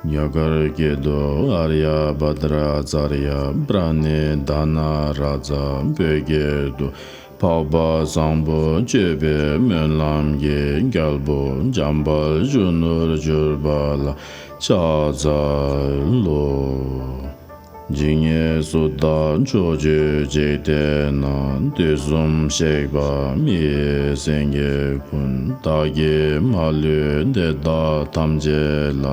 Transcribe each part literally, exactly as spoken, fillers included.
རྒྱ་གར་སྐད་དུ། ཨཱརྱ་བྷ་དྲ་ཙཱརྱ་པྲ་ཎི་དྷ་ན་རཱ་ཛ། བོད་སྐད་དུ། འཕགས་པ་བཟང་པོ་སྤྱོད་པའི་སྨོན་ལམ་གྱི་རྒྱལ་པོ་འཇམ་དཔལ་གཞོན་ནུར་གྱུར་པ་ལ་ཕྱག་འཚལ་ལོ། ཇི་སྙེད་སུ་དག་ཕྱོགས་བཅུའི་འཇིག་རྟེན་ན། དུས་གསུམ་གཤེགས་པ་མི་ཡི་སེང་གེ་ཀུན། བདག་གིས་མ་ལུས་འདི་དག་ཐམས་ཅད་ལ།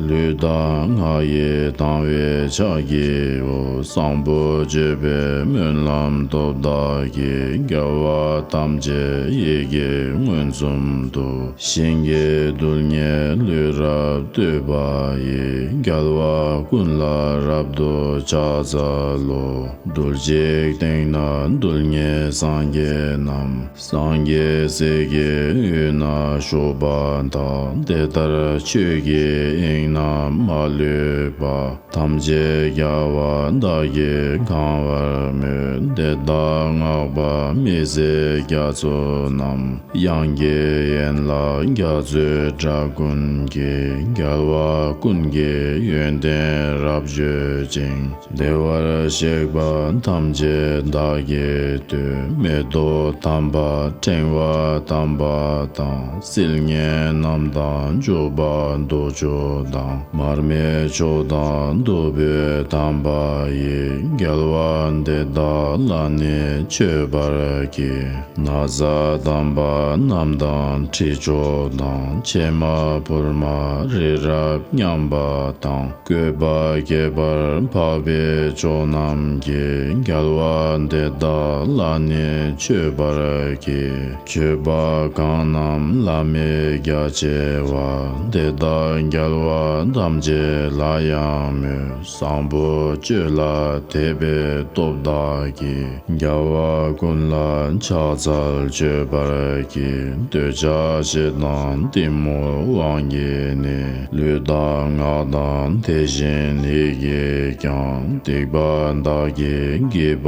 ལུས་དང་ངག་ཡིད་དང་བས་ཕྱག་བགྱིའོ། བཟང་པོ་སྤྱོད་པའི་སྨོན་ལམ་སྟོབས་དག་གིས། རྒྱལ་བ་ཐམས་ཅད་ཡིད་ཀྱིས་མངོན་སུམ་དུ། ཞིང་གི་རྡུལ་སྙེད་ལུས་རབ་བཏུད་པ་ཡིས། རྒྱལ་བ་ཀུན་ལ་རབ་ཏུ་ཕྱག་འཚལ་ལོ། རྡུལ་གཅིག་སྟེང་ན་རྡུལ་སྙེད་སངས་རྒྱས་རྣམས། སངས་རྒྱས་སྲས་ཀྱི་དབུས་ན་བཞུགས་པ་དག། དེ་ལྟར་ཆོས་ཀྱི་དབྱིངས་རྣམས་མ་ལུས་པ། ཐམས་ཅད་རྒྱལ་བ་བདག་གིས་གང་བར་མོས། དེ་དག་བསྔགས་པ་མི་ཟད་རྒྱ་མཚོ་རྣམས། དབྱངས་ཀྱི་ཡན་ལག་རྒྱ་མཚོའི་སྒྲ་ཀུན་གྱིས། རྒྱལ་བ་ཀུན་གྱི་ཡོན་ཏན་རབ་བརྗོད་ཅིང་། བདེ་བར་གཤེགས་པ་ཐམས་ཅད་བདག་གིས་བསྟོད། མེ་ཏོག་དམ་པ་ཕྲེང་བ་དམ་པ་དང་། སིལ་སྙན་རྣམས་དང་བྱུག་པ་དུག་མཆོག་དང་། མར་མེ་མཆོག་དང་བདུག་སྤོས་དམ་པ་ཡིས། རྒྱལ་བ་འདི་དག་ལ་ནི་མཆོད་པར་བགྱི། ན་བཟའ་དམ་པ་རྣམས་དང་དྲི་མཆོག་དང་། ཕྱེ་མ་ཕུར་མ་རི་རབ་མཉམ་པ་དང་། བཀོད་པ་ཁྱད་པར་འཕགས་པའི་མཆོག་རྣམས་ཀྱིས། རྒྱལ་བ་འདི་དག་ལ་ནི་མཆོད་པར་བགྱི། མཆོད་པ་གང་རྣམས་བླ་མེད་རྒྱ་ཆེ་བ། དེ་དག་རྒྱལ་བ་ཐམས་ཅད་ལ་ཡང་མོས། བཟང་པོ་སྤྱོད་ལ་དད་པའི་སྟོབས་དག་གིས། རྒྱལ་བ་ཀུན་ལ་ཕྱག་འཚལ་མཆོད་པར་བགྱི། འདོད་ཆགས་ཞེ་སྡང་གཏི་མུག་དབང་གིས་ནི། ལུས་དང་ངག་དང་དེ་བཞིན་ཡིད་ཀྱིས་ཀྱང་། སྡིག་པ་བདག་གིས་བགྱིས་པ་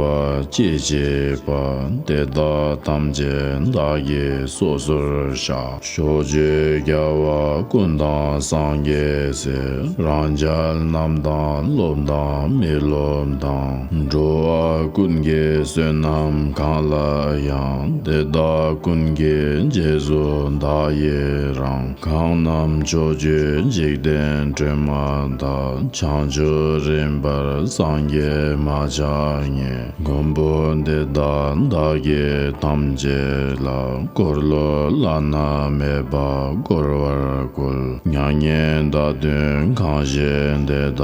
ཅི་མཆིས་པ། དེ་དག་ཐམས་ཅད་བདག་གིས་སོ་སོར་བཤགས། ཕྱོགས་བཅུའི་རྒྱལ་བ་ཀུན་དང་སངས་རྒྱས་སྲས། རང་ཅག་རྣམས་དང་སློབ་དང་མི་སློབ་དང་། འགྲོ་བ་ཀུན་གྱི་བསོད་ནམས་གང་ལགས་ཡང་། དེ་དག་ཀུན་གྱི་རྗེས་སུ་བདག་ཡི་རང་། གང་རྣམས་ཕྱོགས་བཅུའི་འཇིག་རྟེན་སྒྲོན་མ་དག། བྱང་ཆུབ་རིམ་པར་སངས་རྒྱས་མ་ཆགས་ཉིད། མགོན་པོ་འདི་དག་བདག་གིས་ཐམས་ཅད་ལ། འཁོར་ལོ་བླ་ན་མེད་པ་བསྐོར་བར་བསྐུལ། མྱ་ངན་འདའ་སྟོན་གང་བཞེད་དེ་དག་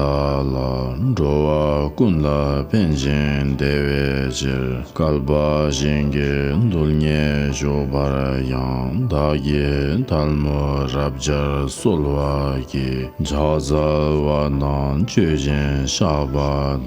ལ། འགྲོ་བ་ཀུན་ལ་ཕན་ཞིང་བདེ་བའི་ཕྱིར། བསྐལ་པ་ཞིང་གི་རྡུལ་སྙེད་བཞུགས་པར་ཡང་། བདག་གིས་ཐལ་མོ་རབ་སྦྱར་གསོལ་བ་བགྱི། ཕྱག་འཚལ་བ་དང་མཆོད་ཅིང་བཤགས་པ་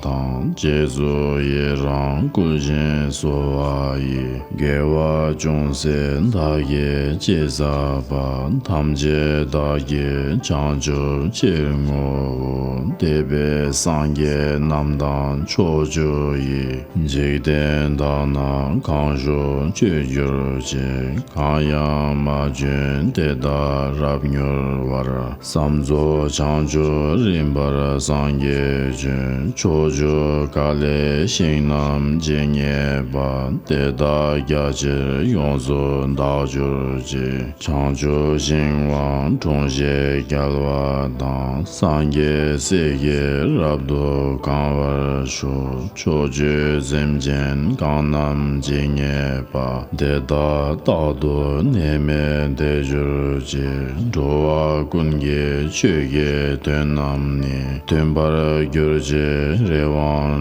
དང་། རྗེས་སུ་ཡི་རང་བསྐུལ་ཞིང་གསོལ་བ་ཡི། དགེ་བ་ཅུང་ཟད་བདག་གིས་ཅི་བསགས་པ། ཐམས་ཅད་བདག་གིས་བྱང་ཆུབ་ཕྱིར་བསྔོའོ། དེ་བས་སངས་རྒྱས་རྣམས་དང་ཕྱོགས་བཅུ་ཡི། འཇིག་རྟེན་དག་ན་གང་བཞུགས་མཆོད་གྱུར་ཅིག། གང་ཡང་མ་བྱོན་དེ་དག་རབ་མྱུར་བར། བསམ་རྫོགས་བྱང་ཆུབ་རིམ་པར་སངས་རྒྱས་བྱོན། ཕྱོགས་བཅུ་ག་ལའི་ཞིང་རྣམས་ཇི་སྙེད་པ། དེ་དག་རྒྱ་ཆེར་ཡོངས་སུ་དག་གྱུར་ཅིག། བྱང་ཆུབ་ཤིང་དབང་དྲུང་བཞེས་རྒྱལ་བ་དང་། སངས་རྒྱས་སྲས་ཀྱིས་རབ་ཏུ་གང་བར་ཞུ། ཕྱོགས་བཅུའི་སེམས་ཅན་གང་རྣམས་ཇི་སྙེད་པ། དེ་དག་རྟག་ཏུ་ནད་མེད་བདེ་གྱུར་ཅིག། འགྲོ་བ་ཀུན་གྱི་ཆོས་ཀྱི་དོན་རྣམས་ནི། མཐུན་པར་གྱུར་ཅིག་རེ་བ་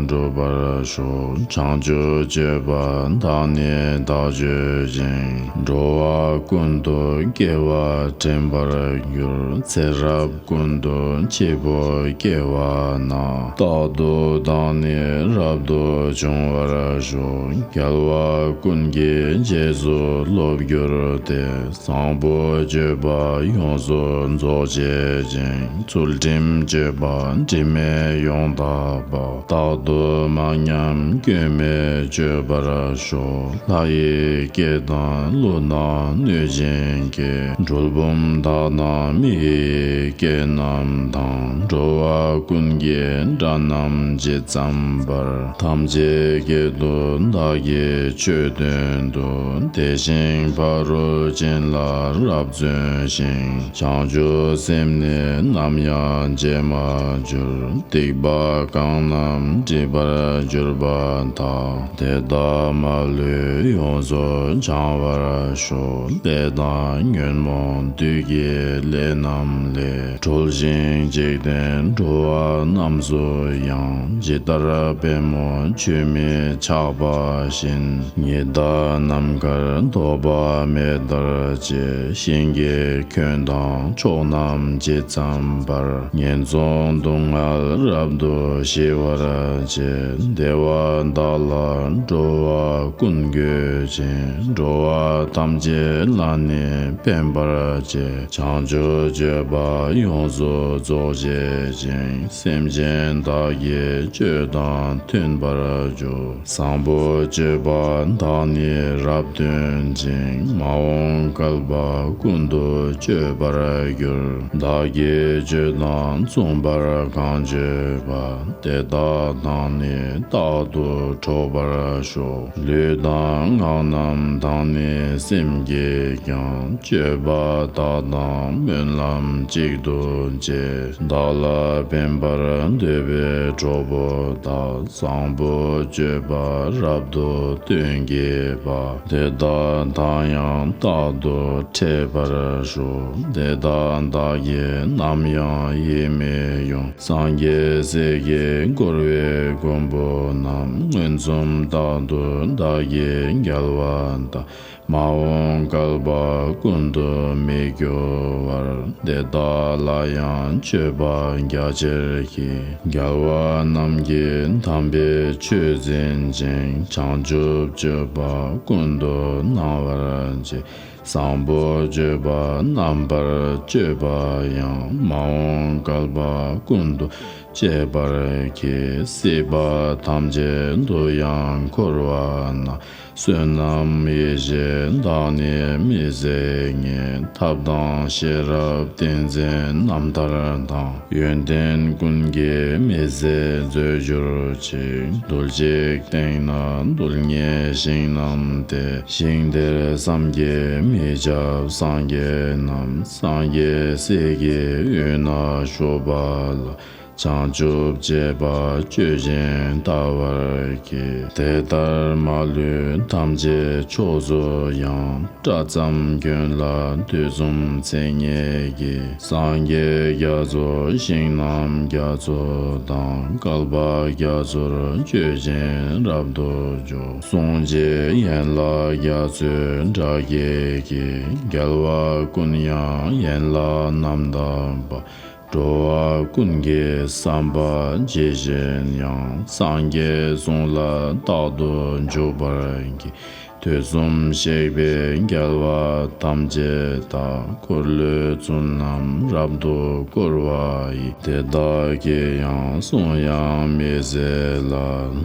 འགྲུབ་པར་ཤོག། བྱང་ཆུབ་སྤྱོད་པ་བདག་ནི་བདག་སྤྱོད་ཅིང་། འགྲོ་བ་ཀུན་ཏུ་སྐྱེ་བ་དྲན་པར་འགྱུར། ཚེ་རབས་ཀུན་ཏུ་འཆི་འཕོ་སྐྱེ་བ་ན། རྟག་ཏུ་བདག་ནི་རབ་ཏུ་འབྱུང་བར་ཤོག། རྒྱལ་བ་ཀུན་གྱི་རྗེས་སུ་སློབ་གྱུར་ཏེ། བཟང་པོ་སྤྱོད་པ་ཡོངས་སུ་རྫོགས་བྱེད་ཅིང་། ཚུལ་ཁྲིམས་སྤྱོད་པ་དྲི་མེད་ཡོངས་དག་ པ། རྟག་ཏུ་མ་ཉམས་སྐྱོན་མེད་སྤྱོད་པར་ཤོག། ལྷ་ཡི་སྐད་དང་ཀླུ་དང་གནོད་སྦྱིན་སྐད། གྲུལ་བུམ་དག་དང་མི་ཡི་སྐད་རྣམས་དང་། འགྲོ་བ་ཀུན་གྱི་སྒྲ་རྣམས་ཇི་ཙམ་པར། ཐམས་ཅད་སྐད་དུ་བདག་གིས་ཆོས་སྟོན་ཏོ། དེ་བཞིན་ཕ་རོལ་ཕྱིན་ལ་རབ་བརྩོན་ཞིང་། བྱང་ཆུབ་སེམས་ནི་ནམ་ཡང་བརྗེད་མ་གྱུར། སྡིག་པ་གང་རྣམས་སྒྲིབ་པར་གྱུར་པ་དག། དེ་དག་མ་ལུས་ཡོངས་སུ་བྱང་བར་ཤོག། ལས་དང་ཉོན་མོངས་བདུད་ཀྱི་ལས་རྣམས་ལས། གྲོལ་ཞིང་འཇིག་རྟེན་འགྲོ་བ་རྣམས་སུ་ཡང་། ཇི་ལྟར་པད་མོ་ཆུས་མི་ཆགས་པ་བཞིན། ཉི་ཟླ་ནམ་མཁར་ཐོགས་པ་མེ་ལྟར་བྱེད། ཞིང་གི་ཁྱོན་དང་ཕྱོགས་རྣམས་ཇི་ཙམ་པར། ངན་སོང་སྡུག་བསྔལ་རབ་ཏུ་ཞི་བར་བྱེད། བདེ་བ་དག་ལ་འགྲོ་བ་ཀུན་འགོད་ཅིང་། འགྲོ་བ་ཐམས་ཅད་ལ་ནི་ཕན་པར་བྱེད། བྱང་ཆུབ་སྤྱོད་པ་ཡོངས་སུ་རྫོགས་བྱེད་ཅིང་། སེམས་ཅན་དག་གི་སྤྱོད་དང་མཐུན་པར་འཇུག། བཟང་པོ་སྤྱོད་པ་དག་ནི་རབ་སྟོན་ཅིང་། མ་འོངས་བསྐལ་པ་ཀུན་ཏུ་སྤྱོད་པར་འགྱུར། བདག་གིས་སྤྱོད་དང་མཚུངས་པར་གང་སྤྱོད་པ། དེ་དག་དང་ནི་རྟག་ཏུ་འགྲོགས་པར་ཤོག། ལུས་དང་ངག་རྣམས་དང་ནི་སེམས་ཀྱིས་ཀྱང་། སྤྱོད་པ་དག་དང་སྨོན་ལམ་གཅིག་ཏུ་བྱེད། བདག་ལ་ཕན་པར་འདོད་པའི་གྲོགས་པོ་དག། བཟང་པོ་སྤྱོད་པ་རབ་ཏུ་སྟོན་བགྱིད་པ། དེ་དག་དང་ཡང་རྟག་ཏུ་འཕྲད་པར་ཤོག། དེ་དག་བདག་གིས་ནམ་ཡང་ཡིད་མི་དབྱུང་། སངས་རྒྱས་སྲས་ཀྱིས་བསྐོར་བའི་མགོན་པོ་རྣམས། མངོན་སུམ་རྟག་ཏུ་བདག་གིས་རྒྱལ་བ་དང་། མ་འོངས་བསྐལ་པ་ཀུན་ཏུ་མི་སྐྱོ་བར། དེ་དག་ལ་ཡང་མཆོད་པ་རྒྱ་ཆེར་བགྱི། རྒྱལ་བ་རྣམས་ཀྱི་དམ་པའི་ཆོས་འཛིན་ཅིང་། བྱང་ཆུབ་སྤྱོད་པ་ཀུན་ཏུ་གནང་བར་བགྱི། བཟང་པོ་སྤྱོད་པ་རྣམ་པར་སྤྱོད་པ་ཡང་། མ་འོངས་བསྐལ་པ་ཀུན་ཏུ་སྤྱད་པར་བགྱི། སྲིད་པ་ཐམས་ཅད་དུ་ཡང་འཁོར་བ་ན། བསོད་ནམས་ཡེ་ཤེས་དག་ནི་མི་ཟད་རྙེད། ཐབས་དང་ཤེས་རབ་ཏིང་འཛིན་རྣམ་ཐར་དང་། ཡོན་ཏན་ཀུན་གྱིས་མི་ཟད་མཛོད་གྱུར་ཅིག། རྡུལ་གཅིག་སྟེང་ན་རྡུལ་སྙེད་ཞིང་རྣམས་ཏེ། ཞིང་དེར་བསམ་གྱིས་མི་ཁྱབ་སངས་རྒྱས་རྣམས། སངས་རྒྱས་སྲས་ཀྱི་དབུས་ན་བཞུགས་པ་ལ། བྱང་ཆུབ་སྤྱད་པ་སྤྱོད་ཅིང་དལ་བར་བགྱི། དེ་ལྟར་མ་ལུས་ཐམས་ཅད་ཕྱོགས་སུ་ཡང་། སྐྲ་ཙམ་གྱོན་ལ་དུས་གསུམ་མཚན་ཉིད་ཀྱི། སངས་རྒྱས་རྒྱ་མཚོ་ཞིང་རྣམས་རྒྱ་མཚོ་དང་། བསྐལ་པ་རྒྱ་མཚོར་སྤྱོད་ཅིང་རབ་ཏུ་འཇུག། གསུང་གཅིག་ཡན་ལག་རྒྱ་མཚོའི་སྒྲ་སྐད་ཀྱིས། རྒྱལ་བ་ཀུན་དབྱངས་ཡན་ལག་རྣམ་དག་པ། འགྲོ་བ་ཀུན་གྱི་བསམ་པ་ཇི་བཞིན་དབྱངས། སངས་རྒྱས་གསུང་ལ་རྟག་ཏུ་འཇུག་པར་བགྱི། དུས་གསུམ་གཤེགས་པའི་རྒྱལ་བ་ཐམས་ཅད་དག། འཁོར་ལོའི་ཚུལ་རྣམས་རབ་ཏུ་བསྐོར་བ་ཡི། དེ་དག་གི་ཡང་གསུང་དབྱངས་མི་ཟད་ལ།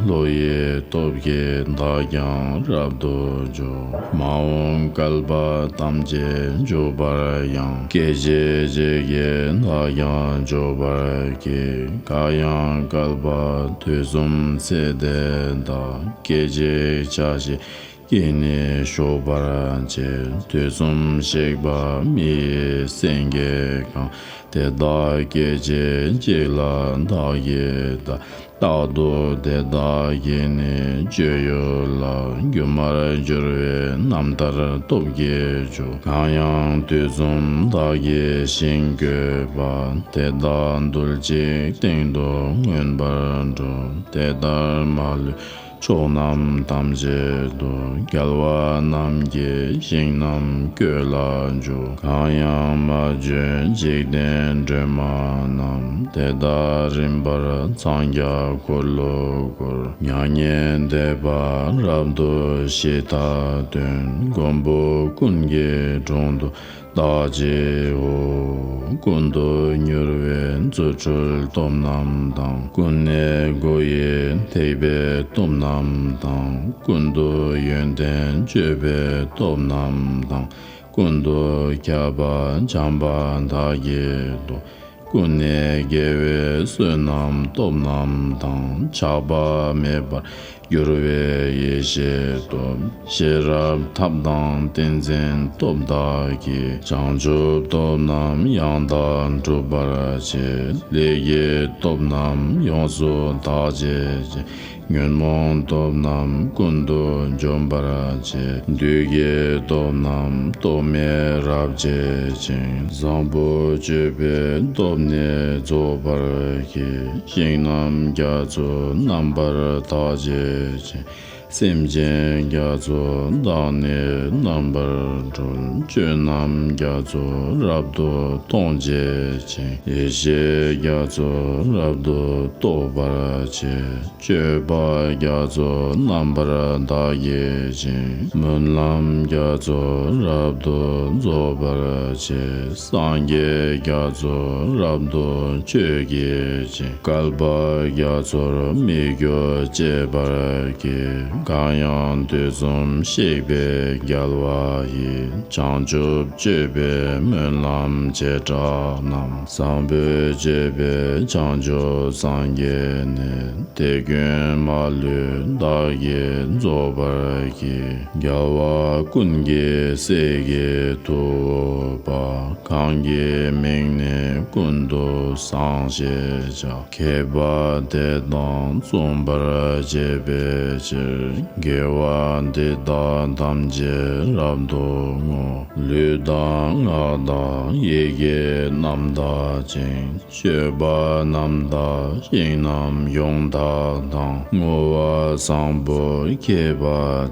བློ་ཡི་སྟོབས་ཀྱིས་བདག་ཀྱང་རབ་ཏུ་འཇུག། མ་འོངས་བསྐལ་པ་ཐམས་ཅད་འཇུག་པར་ཡང་། སྐད་ཅིག་གཅིག་གིས་བདག་ཀྱང་འཇུག་པར་བགྱི། གང་ཡང་བསྐལ་པ་དུས་གསུམ་ཚེ་འདི་དག། སྐད་ཅིག་ཆ་ཤས་ཀྱིས་ནི་ཞུགས་པར་བྱེད། དུས་གསུམ་གཤེགས་པ་མི་ཡི་སེང་གེ་གང་། དེ་དག་སྐད་ཅིག་གཅིག་ལ་བདག་གིས་བལྟ། རྟག་ཏུ་དེ་དག་གི་ནི་སྤྱོད་ཡུལ་ལ། སྒྱུ་མར་གྱུར་པའི་རྣམ་ཐར་སྟོབས་ཀྱིས་འཇུག། གང་ཡང་དུས་གསུམ་བདག་གི་ཞིང་བཀོད་པ། དེ་དག་རྡུལ་གཅིག་སྟེང་དུ་མངོན་པར་འགྲུབ། དེ་ལྟར་མ་ལུས་ ཕྱོགས་རྣམས་ཐམས་ཅད་དུ། རྒྱལ་བ་རྣམས་ཀྱི་ཞིང་རྣམས་བཀོད་ལ་འཇུག་གང་ཡང་མ་བྱོན་འཇིག་རྟེན་སྒྲོན་མ་རྣམས། དེ་དག་རིམ་པར་འཚང་རྒྱ་འཁོར་ལོ་བསྐོར། མྱ་ངན་འདས་པ་རབ་ཏུ་ཞི་མཐའ་སྟོན། མགོན་པོ་ཀུན་གྱི་དྲུང་དུ་བདག་མཆིའོ། ཀུན་ཏུ་མྱུར་བའི་རྫུ་འཕྲུལ་སྟོབས་རྣམས་དང་། ཀུན་ནས་སྒོ་ཡི་ཐེག་པའི་སྟོབས་རྣམས་དང་། ཀུན་ཏུ་ཡོན་ཏན་སྤྱོད་པའི་སྟོབས་རྣམས་དང་། ཀུན་ཏུ་ཁྱབ་པ་བྱམས་པ་དག་གི་སྟོབས། ཀུན་ནས་དགེ་བའི་བསོད་ནམས་སྟོབས་རྣམས་དང་། ཆགས་པ་མེད་པར་གྱུར་པའི་ཡེ་ཤེས་སྟོབས། ཤེས་རབ་ཐབས་དང་ཏིང་འཛིན་སྟོབས་དག་གིས། བྱང་ཆུབ་སྟོབས་རྣམས་ཡང་དག་འགྲུབ་པར་བྱེད། ལས་ཀྱི་སྟོབས་རྣམས་ཡོངས་སུ་དག་བྱེད་ཅིང་། ཉོན་མོངས་སྟོབས་རྣམས་ཀུན་ཏུ་འཇོམས་པར་བྱེད། བདུད་ཀྱི་སྟོབས་རྣམས་སྟོབས་མེད་རབ་བྱེད་ཅིང་། བཟང་པོ་སྤྱོད་པའི་སྟོབས་ནི་རྫོགས་པར་བགྱི། ཞིང་རྣམས་རྒྱ་མཚོ་རྣམ་པར་དག་བྱེད་ཅིང་། སེམས་ཅན་རྒྱ་མཚོ་དག་ནི་རྣམ་པར་གྲོལ། ཆོས་རྣམས་རྒྱ་མཚོ་རབ་ཏུ་མཐོང་བྱེད་ཅིང་། ཡེ་ཤེས་རྒྱ་མཚོ་རབ་ཏུ་རྟོགས་པར་བྱེད། སྤྱོད་པ་རྒྱ་མཚོ་རྣམ་པར་དག་བགྱིད་ཅིང་། སྨོན་ལམ་རྒྱ་མཚོ་རབ་ཏུ་རྫོགས་པར་བྱེད། སངས་རྒྱས་རྒྱ་མཚོ་རབ་ཏུ་ཆོས་བགྱིད་ཅིང་། བསྐལ་པ་རྒྱ་མཚོར་མི་སྐྱོ་སྤྱད་པར་བགྱི། གང་ཡང་དུས་གསུམ་གཤེགས་པའི་རྒྱལ་བ་ཡི། བྱང་ཆུབ་སྤྱོད་པའི་སྨོན་ལམ་བྱེ་བྲག་རྣམས། བཟང་པོའི་སྤྱོད་པས་བྱང་ཆུབ་སངས་རྒྱས་ནས། དེ་ཀུན་མ་ལུས་བདག་གིས་རྫོགས་པར་བགྱི། རྒྱལ་བ་ཀུན་གྱི་སྲས་ཀྱི་ཐུ་བོ་པ། གང་གི་མིང་ནི་ཀུན་ཏུ་བཟང་ཞེས་བྱ། མཁས་པ་དེ་དག་མཚུངས་པར་བྱེད་པའི་ཕྱིར། དགེ་བ་འདི་དག་ཐམས་ཅད་རབ་ཏུ་བསྔོ། ལུས་དང་ངག་དང་ཡིད་ཀྱི་རྣམ་དག་ཅིང་། སྤྱོད་པ་རྣམས་དང་ཞིང་རྣམས་ཡོངས་དག་དང་། བསྔོ་བ་བཟང་པོ་མཁས་པ་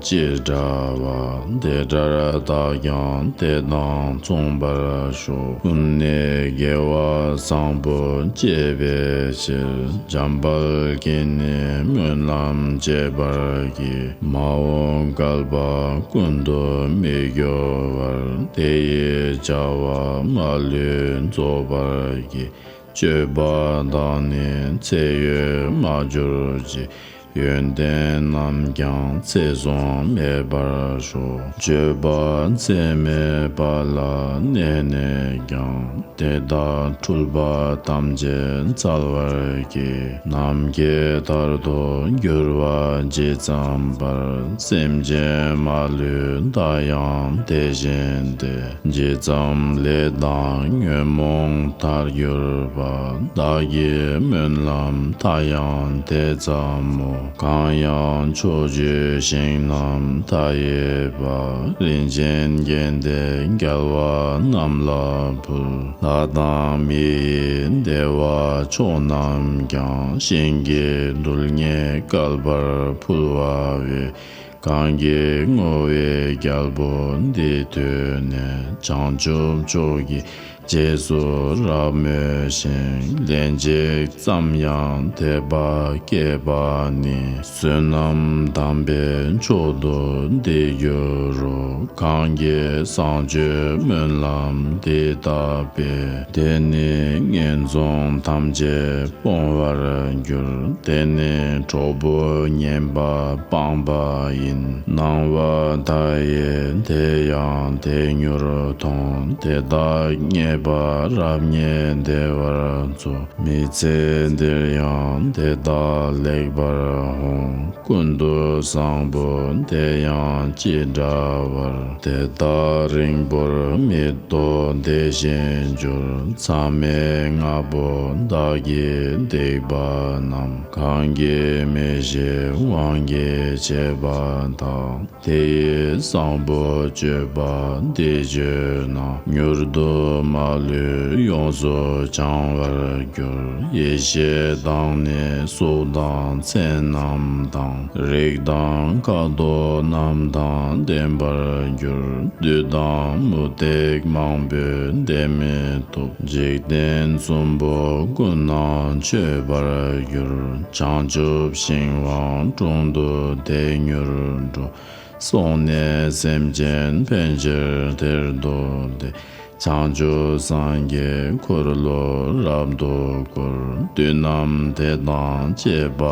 ཅི་འདྲ་བ། དེ་འདྲར་བདག་ཀྱང་དེ་དང་མཚུངས་པར་ཤོག་ཀུན་ནས་དགེ་བ་བཟང་པོ་སྤྱད་པའི་ཕྱིར། འཇམ་དཔལ་གྱིས་ནི་སྨོན་ལམ་བྱེད་པར་བགྱི། མ་འོངས་བསྐལ་པ་ཀུན་ཏུ་མི་སྐྱོ་བར། དེ་ཡི་བྱ་བ་མ་ལུས་རྫོགས་པར་བགྱི། སྤྱོད་པ་དག་ནི་ཚེ་ཡོད་མ་གྱུར་ཅིག་ཡོན་ཏན་རྣམས་ཀྱང་ཚེ་བཟུང་མེད་པར་ཤོག་སྤྱོད་པ་ཚད་མེད་པ་ལ་གནས་ནས་ཀྱང་། དེ་དག་འཁྲུལ་པ་ཐམས་ཅད་འཚལ་བར་བགྱི། ནམ་མཁའི་མཐར་ཐུག་འགྱུར་བ་ཇི་ཙམ་པར། སེམས་ཅན་མ་ལུས་མཐའ་ཡང་དེ་བཞིན་ཏེ། ཇི་ཙམ་ལས་དང་ཉོན་མོངས་མཐར་གྱུར་པ། བདག་གི་སྨོན་ལམ་མཐའ་ཡང་དེ་ཙམ་མོ། གང་ཡང་ཕྱོགས་བཅུའི་ཞིང་རྣམས་མཐའ་ཡས་པ། རིན་ཆེན་རྒྱན་ཏེ་རྒྱལ་བ་རྣམས་ལ་ཕུལ། ལྷ་དང་མི་ཡི་བདེ་བ་མཆོག་རྣམས་ཀྱང་། ཞིང་གི་རྡུལ་སྙེད་བསྐལ་པར་ཕུལ་བ་བས། གང་གིས་བསྔོ་བའི་རྒྱལ་པོ་འདི་ཐོས་ནས། བྱང་ཆུབ་མཆོག་གི་རྗེས་སུ་རབ་མོས་ཤིང་། ལན་གཅིག་ཙམ་ཡང་དད་པ་སྐྱེས་པ་ནི། བསོད་ནམས་དམ་པའི་མཆོག་ཏུ་འདི་འགྱུར་རོ། གང་གིས་བཟང་སྤྱོད་སྨོན་ལམ་འདི་བཏབ་པས། དེ་ནི་ངན་སོང་ཐམས་ཅད་སྤོང་བར་འགྱུར། དེ་ནི་གྲོགས་པོ་ངན་པ་སྤངས་པ་ཡིན། སྣང་བ་མཐའ་ཡས་དེ་ཡང་དེ་མྱུར་མཐོང་། དེ་དག་རྙེད་པ་རབ་རྙེད་བདེ་བར་འཚོ། མི་ཚེ་འདིར་ཡང་དེ་དག་ལེགས་པར་འོང་། ཀུན་ཏུ་བཟང་པོ་དེ་ཡང་ཅི་འདྲ་བར། དེ་དག་རིང་པོར་མི་ཐོགས་དེ་བཞིན་འགྱུར། མཚམས་མེད་ལྔ་པོ་བདག་གིས་བསྡིགས་པ་རྣམས། གང་གིས་མི་ཤེས་དབང་གིས་བྱས་པ་དག་དེ་ཡི་བཟང་པོ་སྤྱོད་པ་འདི་བརྗོད་ན། མྱུར་དུ་མ་ མ་ལུས་ཡོངས་སུ་བྱང་བར་གྱུར། ཡེ་ཤེས་དང་ནི་གཟུགས་དང་མཚན་རྣམས་དང་། རིགས་དང་ཁ་དོག་རྣམས་དང་ལྡན་པར་གྱུར། བདུད་དང་མུ་སྟེགས་མང་པོས་བདེན་མི་ཐོབ། འཇིག་རྟེན་གསུམ་པོ་ཀུན་ནས་མཆོད་པར་གྱུར། བྱང་ཆུབ་ཤིང་དབང་དྲུང་དུ་དེ་མྱུར་འགྲོ། སོང་ནས་སེམས་ཅན་ཕན་ཕྱིར་དེར་འདུག་སྟེ། བྱང་ཆུབ་སངས་རྒྱས་འཁོར་ལོ་རབ་ཏུ་བསྐོར། བདུད་རྣམས་དེ་དང་བཅས་པ་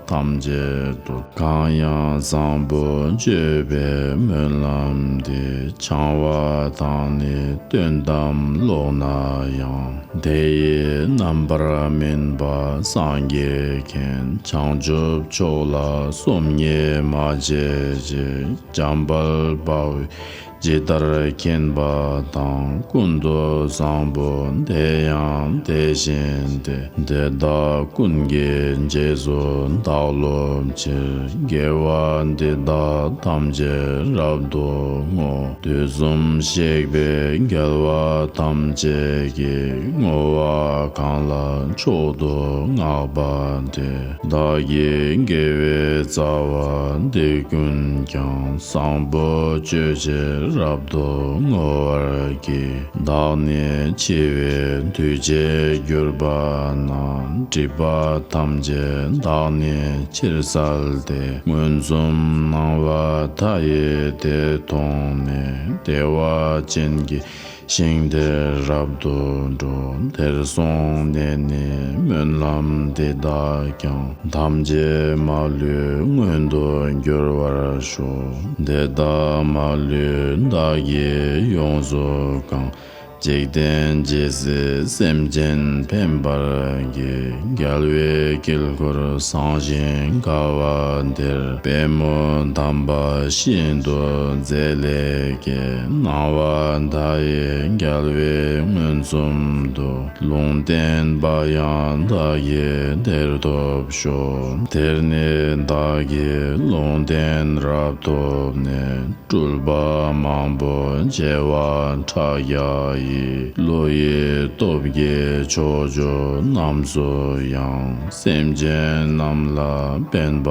ཐམས་ཅད་བཏུལ། གང་ཡང་བཟང་པོ་སྤྱོད་པའི་སྨོན་ལམ་འདི། འཆང་བ་དང་ནི་བསྟུན་ཏམ་ལོག་ན་ཡང་། དེ་ཡི་རྣམ་པར་སྨིན་པ་སངས་རྒྱས་མཁྱེན། བྱང་ཆུབ་མཆོག་ལ་སོམ་ཉི་མ་བྱེད་ཅིག། འཇམ་དཔལ་དཔའ་བོས་ཇི་ལྟར་མཁྱེན་པ་དང་། ཀུན་ཏུ་བཟང་པོ་དེ་ཡང་དེ་བཞིན་ཏེ། དེ་དག་ཀུན་གྱི་རྗེས་སུ་བདག་སློབ་ཕྱིར། དགེ་བ་འདི་དག་ཐམས་ཅད་རབ་ཏུ་བསྔོ། དུས་གསུམ་གཤེགས་པའི་རྒྱལ་བ་ཐམས་ཅད་ཀྱིས། བསྔོ་བ་གང་ལ་མཆོག་ཏུ་བསྔགས་པ་དེས། བདག་གི་དགེ་བའི་རྩ་བ་འདི་ཀུན་ཀྱང་། བཟང་པོ་སྤྱོད་ཕྱིར་རབ་ཏུ་བསྔོ་བར་བགྱི། བདག་ནི་འཆི་བའི་དུས་བྱེད་གྱུར་པ་ན། སྒྲིབ་པ་ཐམས་ཅད་བདག་ནི་ཕྱིར་བསལ་ཏེ། མངོན་སུམ་སྣང་བ་མཐའ་ཡས་དེ་མཐོང་ནས། བདེ་བ་ཅན་གྱི་ཞིང་དེར་རབ་ཏུ་འགྲོ། དེར་སོང་ནས་ནི་སྨོན་ལམ་འདི་དག་ཀྱང་། ཐམས་ཅད་མ་ལུས་མངོན་དུ་འགྱུར་བར་ཤོག། དེ་དག་མ་ལུས་བདག་གིས་ཡོངས་སུ་བཀང་། འཇིག་རྟེན་ཇི་སྲིད་སེམས་ཅན་ཕན་པར་བགྱི། རྒྱལ་བའི་དཀྱིལ་འཁོར་བཟང་ཞིང་དགའ་བ་དེར། པདྨོ་དམ་པ་ཤིན་ཏུ་མཛེས་ལས་སྐྱེས། སྣང་བ་མཐའ་ཡས་རྒྱལ་བས་མངོན་སུམ་དུ། ལུང་བསྟན་པ་ཡང་བདག་གིས་དེར་ཐོབ་ཤོག། དེར་ནི་བདག་གིས་ལུང་བསྟན་རབ་ཐོབ་ནས། སྤྲུལ་པ་མང་པོ་བྱེ་བ་ཕྲག་བརྒྱ་ཡིས། བློ་ཡི་སྟོབས་ཀྱིས་ཕྱོགས་བཅུ་རྣམས་སུ་ཡང་། སེམས་ཅན་རྣམས་ལ་ཕན་པ་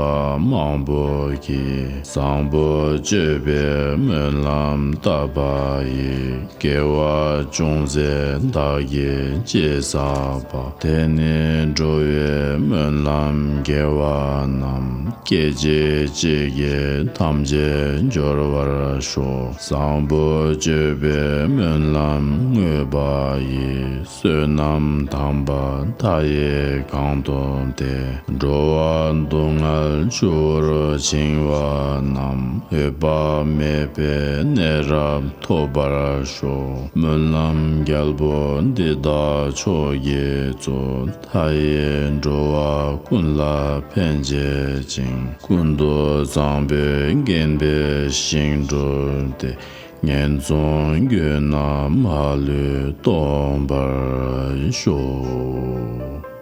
མང་པོ་བགྱི། བཟང་པོ་སྤྱོད་པའི་སྨོན་ལམ་བཏབ་པ་ཡིས། དགེ་བ་ཅུང་ཟད་བདག་གིས་ཅི་བསགས་པ། དེ་ནི་འགྲོ་བའི་སྨོན་ལམ་དགེ་བ་རྣམས། སྐད་ཅིག་གཅིག་གིས་ཐམས་ཅད་འབྱོར་བར་ཤོག། བཟང་པོ་སྤྱོད་པའི་སྨོན་ལམ་བསྔོས་པ་ཡིས། བསོད་ནམས་དམ་པ་མཐའ་ཡས་གང་བསྡོམས་ཏེ། འགྲོ་བ་སྡུག་བསྔལ་ཆུ་བོར་བྱིང་བ་རྣམས། འོད་དཔག་མེད་པའི་གནས་རབ་ཐོབ་པར་ཤོག། སྨོན་ལམ་རྒྱལ་པོ་འདི་དག་མཆོག་གི་གཙོ། མཐའ་ཡས་འགྲོ་བ་ཀུན་ལ་ཕན་བྱེད་ཅིང་། ཀུན་ཏུ་བཟང་པོས་བརྒྱན་པའི་ཞིང་སྒྲུབ་སྟེ། ངན་སོང་རྒྱུད་རྣམས་མ་ལུས་སྟོངས་པར་ཤོག།